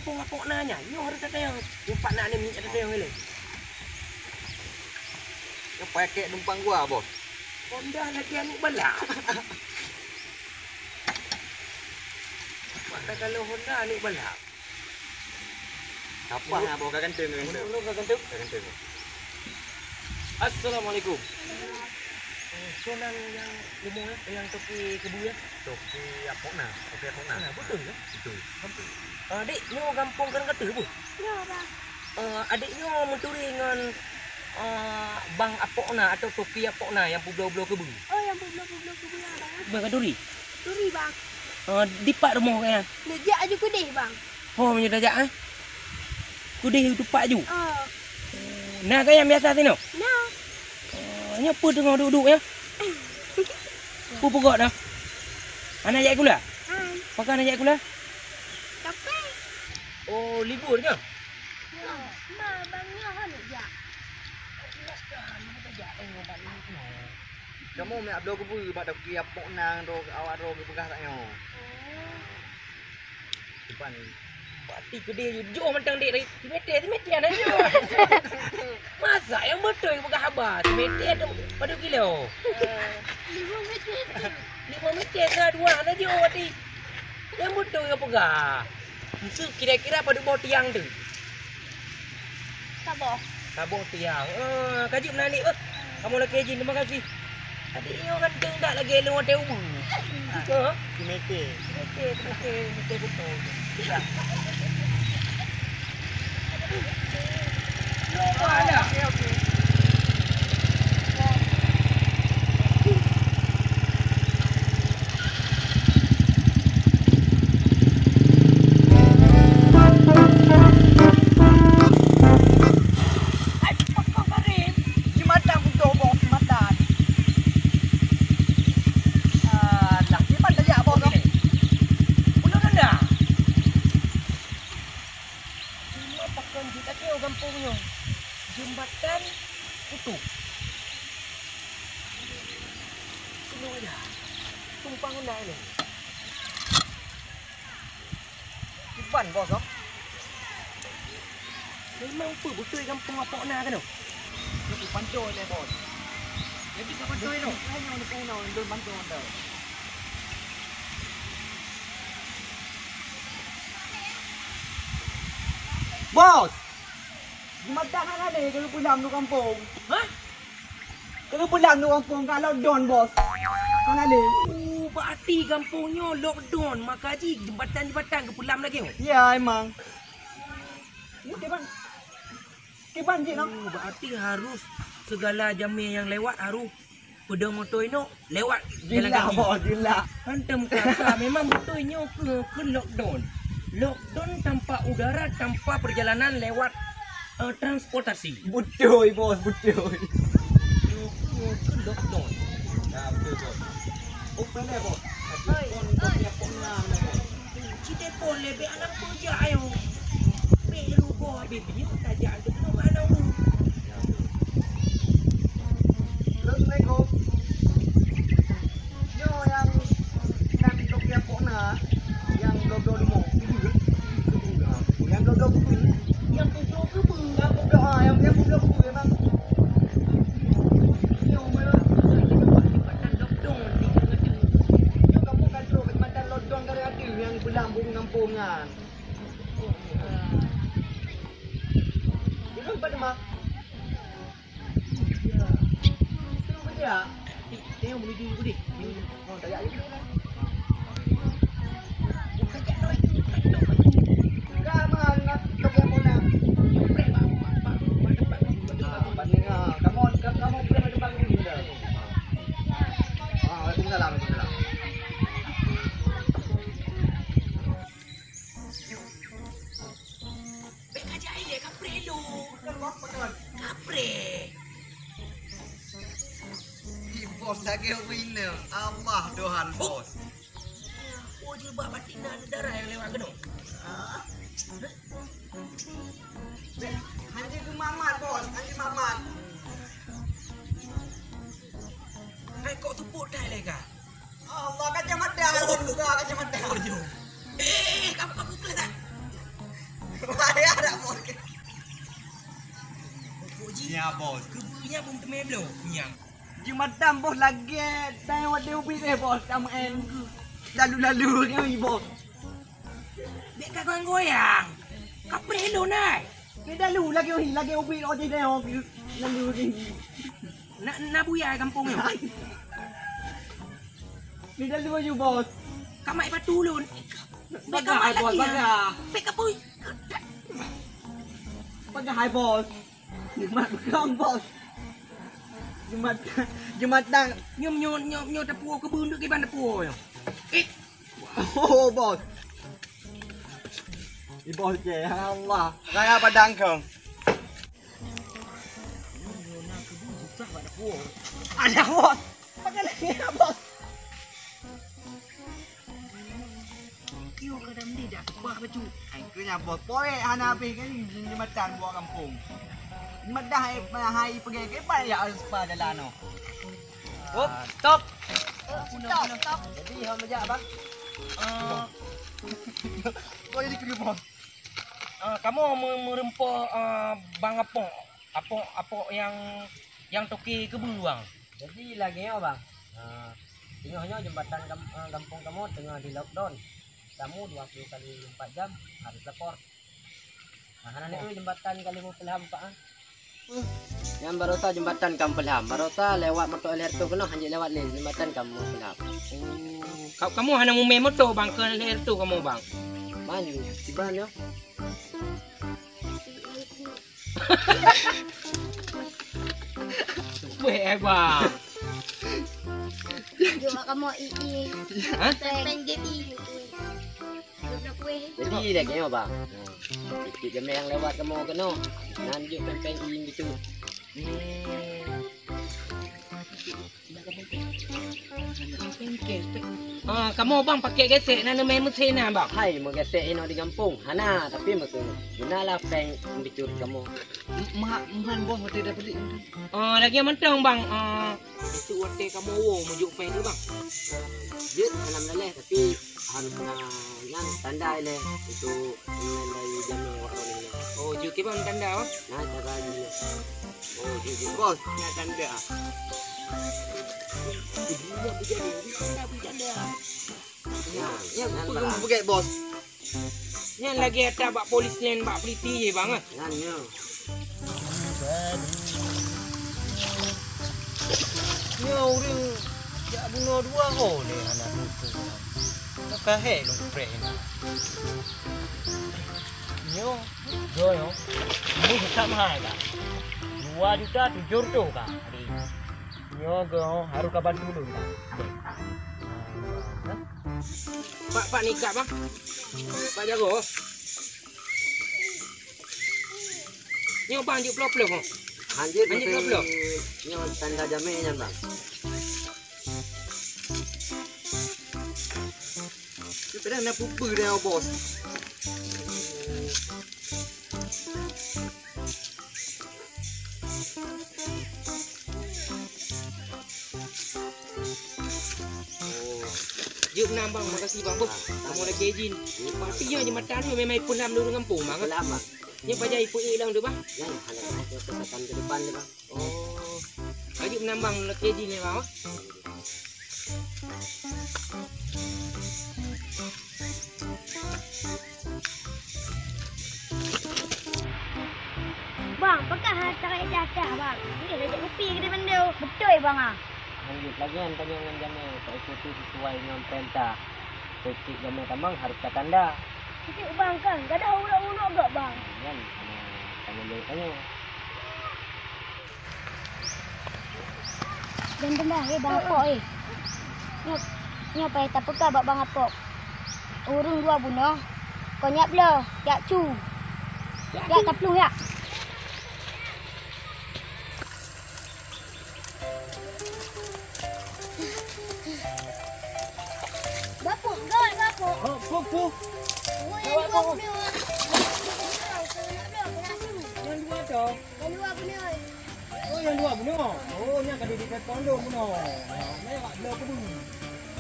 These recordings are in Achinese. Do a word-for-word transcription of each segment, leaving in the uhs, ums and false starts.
Pok na nyan, nyoe harus tatayang. Nyoe pat na aneuk miet tatayang ilèe. Nyoe pakèk numpang gua, Bos. Honda lagèe aneuk balap. Pat takalon Honda aneuk balap. Kapah na, Bos, ka ganteng, ka ganteng. Menurut ka ganteng? Ka ganteng. Assalamualaikum. Eh, soe nan nyang leumo, eh, nyang toke keubeu, eh? Toke Apok na, Toke Apok na. Ah, beutôi, eh? Beutôi. Eh, dek, nyoe gampông keureung ka teuh, bu? Ya, Bang. Eh, adek nyoe meuturi ngon, eh, Bang Apok na atau Toke Apok na nyang peubloe-bloe keubeu? Oh, nyang peubloe-peubloe keubeu, ya, Bang. Bang ka turi? Turi, Bang. Eh, dipat rumoh gobnyan? Neujak aju keudeh, Bang. Ho, meunyoe tajak, eh? Keudeh teumpat aju? Oh. Na gobnyan biasa sinoe? Na. Oh, nyoe peue teungoh duek-duek nyoe? Peue peugot nyoe? Hana jak sikula? Hai. Pakon hana jak sikula? Tapi. Oh, libur nyoe? Ya, ma, bang nyoe hana jak. Kamoe meuyak bloe keubeu bak Toke Apok na, droe awak droe geupeugah tanyoe. Oh. Depan. Pati keudeh jih, jôh mantong dek tadi. Simeter, simeter aneuk nyoe. Masa nyang beutôi peugah haba, simeter tu padum kilo? Lima meter. Lima meter ka dua aneuk jôh tadi. Nyang beutôi nyang peugah. Meuseu kira-kira padum boh tiang tu? Saboh. Saboh tiang. Ah, ka jeuet meunan, Dik, beuh. Kamoe lakèe jih, terima kasih. Adik nyoe ganteng that lagèe lôn watèe ubeue. Ha? Simete. Simete, simete, simete beutôi. Okey, okey. Hai, pakon Karim? Jimatan putôh boh jimatan. Alah, kiban tajak boh tu? Ulôn nanda. Cuma pakon jih takeu gampông nyoe. Jembatan putôh. Sinoe ya. Tumpang undang ni. Kiban, Bos, oh. Memang peue beutôi gampông Apok na keunoe? Nyoe pantôn lé, Bos. Jadi ka pantôn lé. Hai nyoe pantôn, lôn pantôn dah. Bos! Jimatan hana lé keu peulam nyoe gampông. Hah? Keu peulam nyoe gampông ka lockdown, Bos. Hana lé. Oh, berarti gampông nyoe lockdown, maka jih jembatan-jembatan geupeulam lagèe nyoe? Ya, emang. Kiban, kiban jih, nah. Oh, berarti harus segala jamèe nyang lewat harus peudong moto inoe lewat jalan kaki. Jeulaih, Bos, jeulaih. Hantom kata memang beutôi nyoe keu, keu lockdown. Lockdown tanpa udara, tanpa perjalanan lewat, eh, transportasi. Beutôi, Bos, beutôi. Nyoe keu, keu lockdown. Ya, beutôi, Bos. Oh, pandai, Bos. Oi, oi. Ci telepon lé bèk hana peujak ayo. Bèk rugoe bèk nyoe tajak keunoe hana ureueng. Assalamualaikum. Nyoe nyang, nyang Toke Apok na, nyang bloe-bloe leumo. Nyang bloe-bloe keubeu. Nyang bloe-bloe keubeu. Nyang bloe, ah, nyang, nyang bloe-bloe keubeu memang. Nyoe meunan. Nyoe kamoe ka trok keucamatan Lodong Karang Ateueh nyang beulah bong gampông nyan. Ulôn pat teuma? Tengok kerja. Tengok menuju ke deh. Oh, tak payah lagi. Bukan cak tu, itu bukan tu. Enggak, mah, nak pakai bola. Prank, Bang. Bang, Bang, Bang, Bang, Bang. Ah, banding, ah. Come on, come, come on, prank depan dulu dah. Ah, waalaikumsalam, waalaikumsalam. Bèk ka jai lé, kapreh lôn. Kapreh. Ih, bos, lagèe ureueng inong. Allah, Tuhan, bos. Oh, jilbab batik na ada darah nyang lewat keunoe. Ah. Bèk, hanjeuet keu mamat, bos. Hanjeuet mamat. Hai, kok tupuk tai lé ka? Allah, kacamata, oh, buka kacamata. Oh, jom. Eh, eh, eh, kamu, kamu, kelihatan. Bos, keubeue nyan bom teumé bloe nyang. Jeumatang bos lagèe dai watèe ubit eh bos, tamu en. Lalu-lalu nyoe bos. Bèk ka goyang-goyang. Ka preh lôn ai. Bèk lalu lagèe, lagèe ubit ojeh dai lalu ni. Na, na buya gampông nyoe. Bèk lalu aju bos. Ka mat batu lôn. Bèk ka mat lagèe. Bèk ka pui. Bagah hai bos. Jeumat peugah bos. Jeumat, jeumatang. Nyoe, nyoe, nyoe, nyoe teupuoe keubeue nyoe kiban teupuoe nyoe. Eh. Oh bos. Di bos je, ya Allah. Raya padang kong. Ada bos. Pakai lagi ya bos. Kiok kadang ni dah tebah baju. Ai keunya bos poek hana habéh kan jeumatang buat gampông. Jeumatang hai, hai peugah ke bai ya sepa jalan noh. Oh, stop. Stop, stop. Jadi ha meujak bang. Eh, kok jadi keu bos? Eh, kamoe meureumpok, eh, bang apok, apok, apok nyang, nyang toke keubeue bang. Jadi lagèe nyoe bang. Ha, teungoh nyoe jeumbatan gam-, eh, gampông kamoe teungoh di lockdown. Tamu dua puluh kali empat jam harus lapor. Nah, hana neuk jeumbatan kali meupeulham pak ah. Nyang barosa jeumbatan kamoe peulham. Barosa lewat moto L R tu keunoe hanjeuet lewat lé jeumbatan kamoe peulham. Oh, ka-, kamoe hana mumè moto bang keu L R tu kamoe bang. Man, kiban nyoe. Weh, bang. Jok kamoe i, i. Hah? Peng, peng, i. Jadi lagèe nyoe bang. Tiep-tiep jamèe nyang lewat kamoe keunoe. Nan jok peng-peng i gitu. Ah, kamoe bang pakai gesek na neumè meusé na bang. Hai, meugesek inoe di gampông hana, tapi meukeunong guna lah peng bicur kamoe. Meuhan boh watèe dapeulik. Ah, lagèe mantong bang. Ah, itu watèe kamoe woe meujok peng tu bang. Jeuet salam laleh tapi harus na nyan tanda ilèe itu nyan dari jamèe awak orang ni. Oh, jeuet kiban tanda bang? Nah, cara ni. Oh, jeuet, jeuet. Bos, nyan tanda. Ini yang berjadi, ini tanda berjadi. Nyan, nyan peugah bos. Nyan lagèe ata bak polis laén bak polisi je bang ah. Nyan nyoe. Nyoe ureueng jak bunoe dua ho lé hana tutoe. Ka hèk lôn preh nyoe. Nyoe, nyoe, nyoe. Nyoe ka mahai bang. Dua juta tujoh reutôh ka. Nyoe geuh harôh kaban tulông, Pak. Pak, Pak, nikah, Pak. Pak jago. Nyoe, Bang, jeuet ploh-ploh, ho. Hanjeuet, hanjeuet ploh-ploh. Nyoe tanda jamé nyan, Bang. Nyoe kadang na peue-peue dah, Bos. Oh. Jeuet meunan, Bang. Makasih, Bang. Boh, kamoe lakèe jih. Pasti nyoe jeuet mata nyoe memang ipeulam dulu gampông, Bang. Ipeulam, Bang. Nyoe pajan ipeuék lom tu, Bang. Nyan, hana ada kesempatan ke depan ni, Bang. Oh. Ka jeuet meunan, Bang, lakèe jih nyoe, Bang. Bang, pakon hana tarék cah-cah, Bang? Nyoe lagèe kupi geude bandum. Beutôi, Bang, ah. Hanjeuet lagèe nyan tanyoe ngon jamé, taikuti sesuai ngon peurintah. Tiep-tiep jamé tamong harôh tatanda. Tiep Bang kan, gadôh uroe-uroe gop, Bang. Nyan, hana tanyoe jaweueb tanyoe. Jan teumbang, eh, Bang Apok, eh. Nyoe, nyoe payah tapeugah bak Bang Apok. Ureueng dua bunoe, kon jak bloe, jak cu. Jak taplueng, jak. Bapok, gawat, Bapok. Oh, puh, puh. Oh, nyang dua bunoe. Nyang dua tu. Nyang dua bunoe. Oh, nyang dua bunoe. Oh, nyang ka di dekat pondok bunoe. Ha, nyan wak bloe keubeue.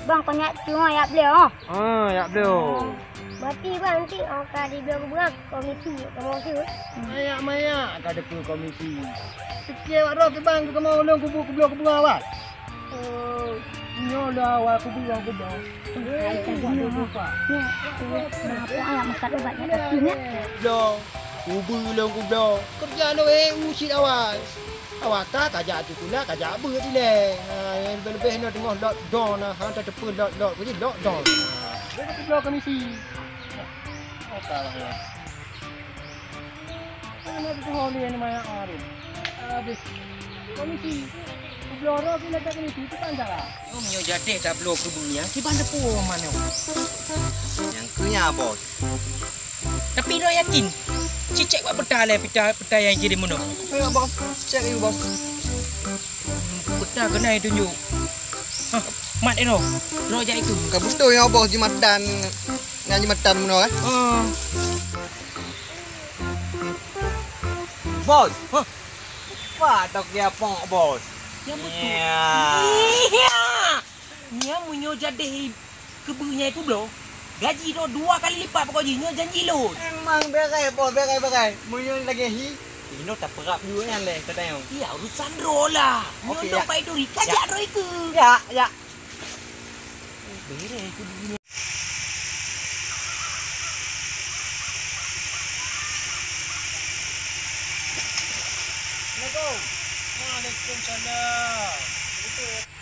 Bang, kon jak cu, jak bloe, oh. Ah, jak bloe. Berarti, Bang, nanti, oh, ka di bloe keubeue komisi, komisi. Manyak-manyak ka dikeue komisi. Keu awak droe kiban keu kamoe ulôn kubu keubloe keubloe awai. Oh, nyoe lé awai kubu nyang keubloe. Hai, hai, hai. Nyoe, nyoe, nyoe, nyoe, nyoe, nyoe, nyoe, nyoe. Bloe, kubu ulôn kubloe. Keureuja lôn, eh, u cit awai. Awai ka, ka jak sikula, ka jak beuet ilèe. Ha, leubeh-leubeh nyoe teungoh lockdown na, ha, tateupeue lock, lock, jadi lockdown. Jadi kubloe keumisie. Masalah nyoe. Hana teutuho lé nyan manyak areuem. Habéh. Keumisie. Kubloe droe pih lagèe keumisie, kiban cara. Oh, meunyoe jadeh tabloe keubu nyan, kiban teupeu manok. Nyang keu nyan, Bos. Tapi droe yakin? Cicék bak peta lé, peta, peta nyang kirim bunoe. Ayo, Bos. Cék yuk, Bos. Peta keunan tunjuk. Hah, mat inoe. Droe jak ikeu. Ka beutôi nyoe, Bos, jimatan. Nyan jimatan bunoe, eh? Ah. Bos. Hah? Pat toke apong, Bos? Nyang beutôi. Iya. Iya. Nyan meunyoe jadeh keubu nyan kubloe, gaji droe dua kali lipat pokok jih, nyoe janji lôn. Memang beres, Bos, beres, beres. Meunyoe lagèe hi, inoe tapeurab jeuet nyan lé, ka tanyoe. Iya, urusan droe lah. Nyoe untuk Pak Iduri, ka jak droe ikeu. Ya, ya. Beres tu bunyi. Assalamualaikum. Waalaikumsalam.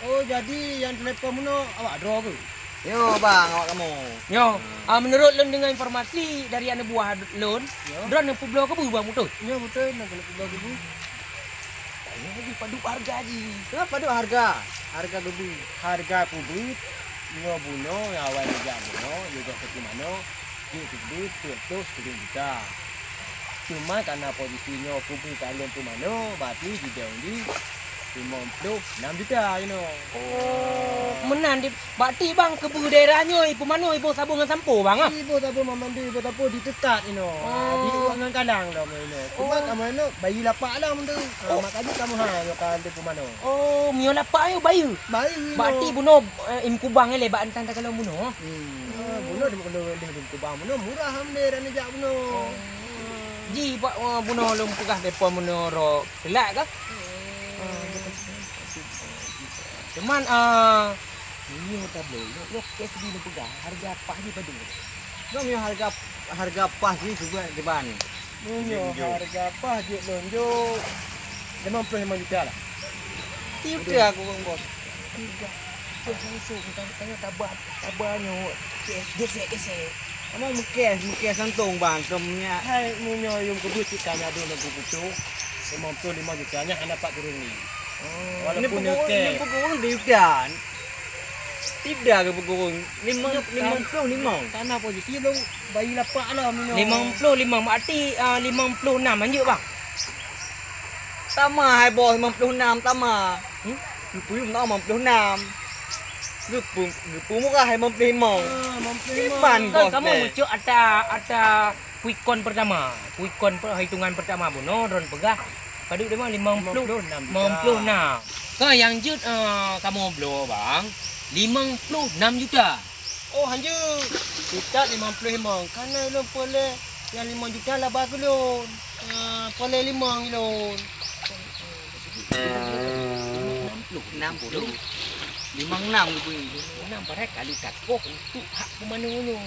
Oh, jadi nyang telepon bunoe awak droe keuh? Yo, bang, awak kamoe. Yo, ah, menurut lôn deungoe informasi dari aneuk buah lôn, yo, droeneuh peubloe keubu, bang, beutôi? Yo, beutôi, droeneuh peubloe keubu. Padub hareuga jih? Hah, padub hareuga? Hareuga keubu. Hareuga keubu nyoe bunoe, awai neujak bunoe, yue goh keu pumanö, jeuet keubu peuet ploh sikureueng juta. Cuma karena posisi nyoe keubu ka lheueh pumanö, berarti jidong di limong ploh nam juta inoe. Oh, meunan di Bak ti bang, keubu daerah nyoe ipumanö iboh saboh ngon sampoe bang ah? Iboh saboh mandum, iboh saboh diteutat inoe. Oh. Di uak ngon kalang lom inoe. Cuma kamoe inoe bayeue lapak lom tu. Ah, makajih kamoe hai nyoe ka lheueh pumanö. Oh, meunyoe lapak nyoe bayeue? Bayeue inoe. Bak ti bunoe, eh, im kubang ilèe bak antang takalon bunoe. Hmm. Ah, bunoe di bunoe, di kubang bunoe murah alhamdulillah dan jak bunoe. Oh. Ji bak, eh, bunoe lôn peugah depan bunoe ro telat kah? Hmm. Ah, betul. Cuman, ah, Meunyoe tabloe, nyoe, nyoe cash di neupeugah, hareuga paih jih padum? Nyoe meunyoe hareuga, hareuga paih jih keubuat kiban? Meunyoe hareuga paih jeuet lôn jok limong ploh limong juta lah. Tiep teu aku, Bos. Tiga. Tiep langsung, tanya, tanya tabah, tabah nyoe, cash, gesek, gesek. Kamoe meucash, meucash langsung, Bang, keu meunyak. Hai, meunyoe yum keubeue cit ka nyadu lagu kucok, limong ploh limong juta nyan hana pat turun lé. Oh, walaupun ini pukul, ini pukul di udan. Tidak ke pukul limong, limong puluh limong. Tanah posisi belum bayi lapak lah minum. Limong puluh limong, berarti, ah, limong puluh enam lanjut, Bang. Tama hai bos, limong puluh enam tama. Hmm? Geupuyum na limong puluh enam. Geupeu-, geupeu murah limong puluh limong. Ah, limong puluh limong. Iban bos. Kan kamu muncul ata, ata Quickcount pertama, Quickcount pe-, hitungan pertama bunoe droen peugah padub teuma limong puluh, limong puluh enam juta. Limong puluh enam. Ka nyang jeuet, eh, kamoe bloe bang, limong puluh enam juta. Oh, hanjeuet. Kita limong puluh limong. Kana ulôn poleh nyang limong juta laba keu lôn. Eh, poleh limong lôn. Enam puluh. Limong enam geubri. Limong enam padahai ka lheueh takoh untuk hak peumanö nyoe.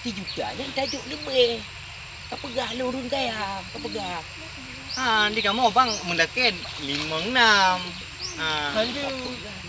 Sijuta nyan tajok leubeh. Kapeugah lôn ureueng kaya, kapeugah. Ha, di kamoe bang meulakèe limong enam. Ha. Kapeugah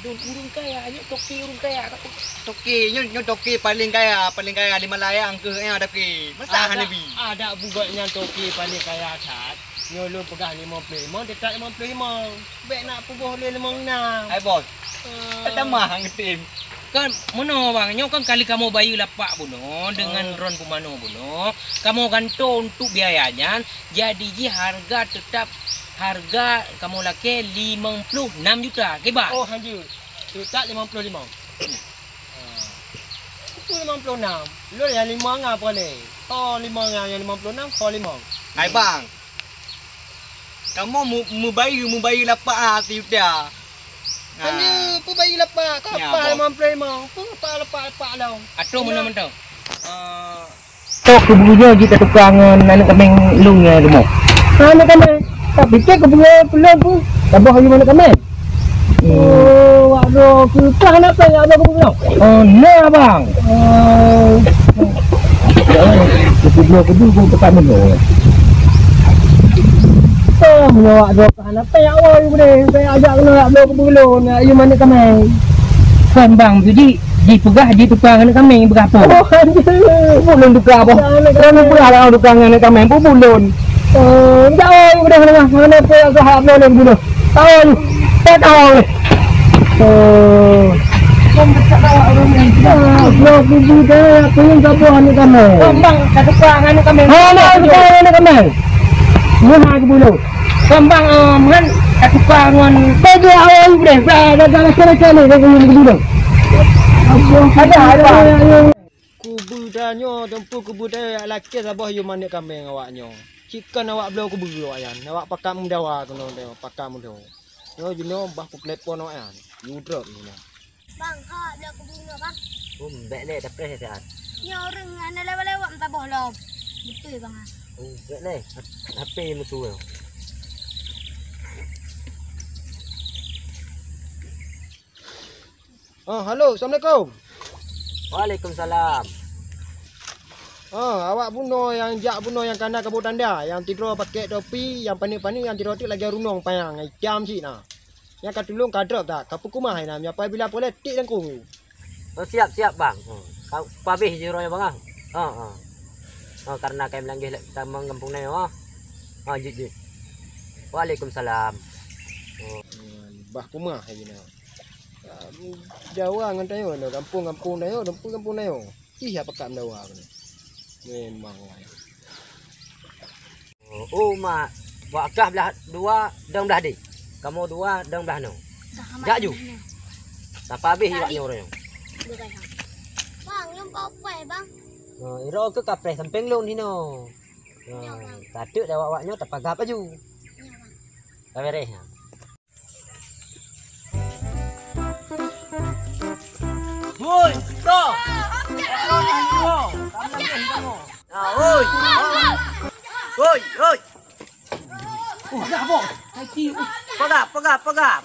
lôn ureueng kaya, nyoe toke ureueng kaya, kapeugah. Toke, nyoe, nyoe toke paléng kaya, paléng kaya di Malayang keuh, eh, toke. Masa hana bi? Adak bugot nyan toke paléng kaya that. Nyoe lôn peugah limong puluh limong, teutab limong puluh limong. Bèk nak peuboh lé limong enam. Hai bos. Eh. Tatamah han geutem. Kan meunoe bang, nyoe kan kali kamoe bayeue lapak bunoe deungon droen peumanö bunoe, kamoe gantoe untuk biaya nyan, jadi jih hareuga teutab hareuga kamoe lakèe limong puluh enam juta, kiban? Oh, hanjeuet. Teutab limong puluh limong. Ha. Peue limong puluh enam? Lôn nyang limong nyan poleh. Oh, limong nyan nyang limong puluh enam, oh, limong. Hai bang. Kamoe mu-, mubayeue, mubayeue lapak ah, sijuta. Hana, peue bayeue lapak? Ka paih limong puluh limong. Peue lapak-lapak lom? Atoe meunoe mantong. Eh, toh keubu nyoe jih tatuka ngon aneuk kaméng lôn nyang rumoh. Aneuk kaméng. Tapi cit keubu nyoe peulom peue? Saboh ayue manok kaméng. Oh, wak droe keu, ka hana péng, wak droe keu bunoe? Oh, na, Bang. Oh. Keu bunoe keu bu, bu tepat bunoe. Oh, meunyoe wak droe ka hana péng, wak droe keu bunoe, péng ajak keunoe wak droe keu bunoe, na ayue manok kaméng. Kon, Bang, jih, jih peugah jih tukang manok kaméng, peugah apa? Oh, anjir. Bu lôn tukang apa? Lôn peugah lah tukang manok kaméng, bu, bu lôn. Oh, jak, oh, udah, udah, mana pun aku hak belum dulu. Tahu ni. Tak tahu ni. Oh. Ah, belum kubu dah, aku ni tak buat ni kamu. Bang, tak tukang ni kamu. Ha, nak tukang ni kamu. Ni ha aku bunuh. Bang, bang, eh, man, tak tukang ngon. Tak ada awal ni, dah, dah, dah, dah, dah, dah, dah, dah, dah. Ada, ada. Kubu tanyoe, teumpeue kubu tanyoe, jak lakée saboh yue manok kaméng awak nyoe. Cit kon awak bloe kubu awak nyan, awak pakat meudawa keunoe, pakat meudawa. Nyoe jinoe bah peutelepon awak nyan, yue drop nyoe. Bang, ha, bloe kubu nyoe, Bang. Oh, bèk lé, dah preh dah. Nyoe ureueng hana lewat-lewat meusaboh lom. Beutôi, Bang, ha. Oh, bèk lé, H P meusu. Oh, halo, assalamualaikum. Waalaikumsalam. Oh, awak bunoe nyang jak bunoe nyang kana kabô tanda, nyang sidroe pakék topi, nyang paneuk-paneuk, nyang sidroe teuk lagèe runong panyang, itam cit na. Nyang ka tulông ka drop that, ka peukeumah inan, meunyo apabila poleh tiek lam krueng. Oh, siap, siap, Bang. Oh, ka, pabéh jih uroe nyoe, Bang, ah. Oh, oh. Oh, karena kayém langgeh lé tamong gampông nyoe, ah. Oh, jeuet, jeuet. Waalaikumsalam. Oh. Bah keumah lagèe nyoe. Jawa ngon tanyoe nyoe, gampông-gampông tanyoe, gampông-gampông tanyoe. Ih, apa kak mendawa aku ni? Memang. Oh, oh, mak. Wak kah blah dua, dong blah di. Kamoe dua, dong blah nyoe. Jak ju. Tapa habéh wak nyoe ureueng. Bang, nyang papai, Bang. Oh, iro ke kapreh sampéng lôn hino. Oh, tateuk dah wak-wak nyoe tapagap laju. Ka beres nyan. Woi, bro. Ah, woi. Woi, woi. Oh, dah, bos. Pagap, pagap, pagap.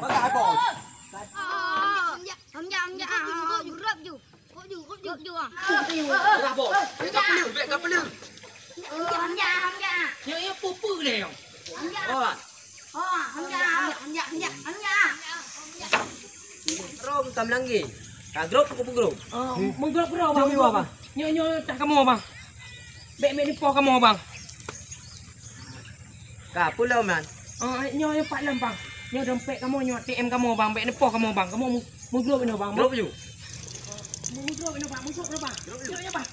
Pagap, bos. Hamjak, hamjak, hamjak. Kok ju, kok ju, ah. Dah, bos. Ka peuleuh, bèk ka peuleuh. Hamjak, hamjak, hamjak. Nyoe, nyoe peue-peue lé nyoe. Hamjak. Oh. Oh, hamjak, hamjak, hamjak, hamjak. Rom ka meulanggi. Ka grop ke peugrop? Oh, meugrop-grop, Bang. Nyoe, nyoe, Bang. Nyoe, nyoe, tah kamoe, Bang. Bèk, bèk neupoh kamoe, Bang. Ka, peue lom nyan? Oh, nyoe, nyoe pat lom, Bang. Nyoe dompet kamoe, nyoe A T M kamoe, Bang. Bèk neupoh kamoe, Bang. Kamoe mu-, meugrop inoe, Bang. Grop ju. Meugrop inoe, Bang. Meugrop inoe, Bang. Grop ju. Nyoe, nyoe, Bang.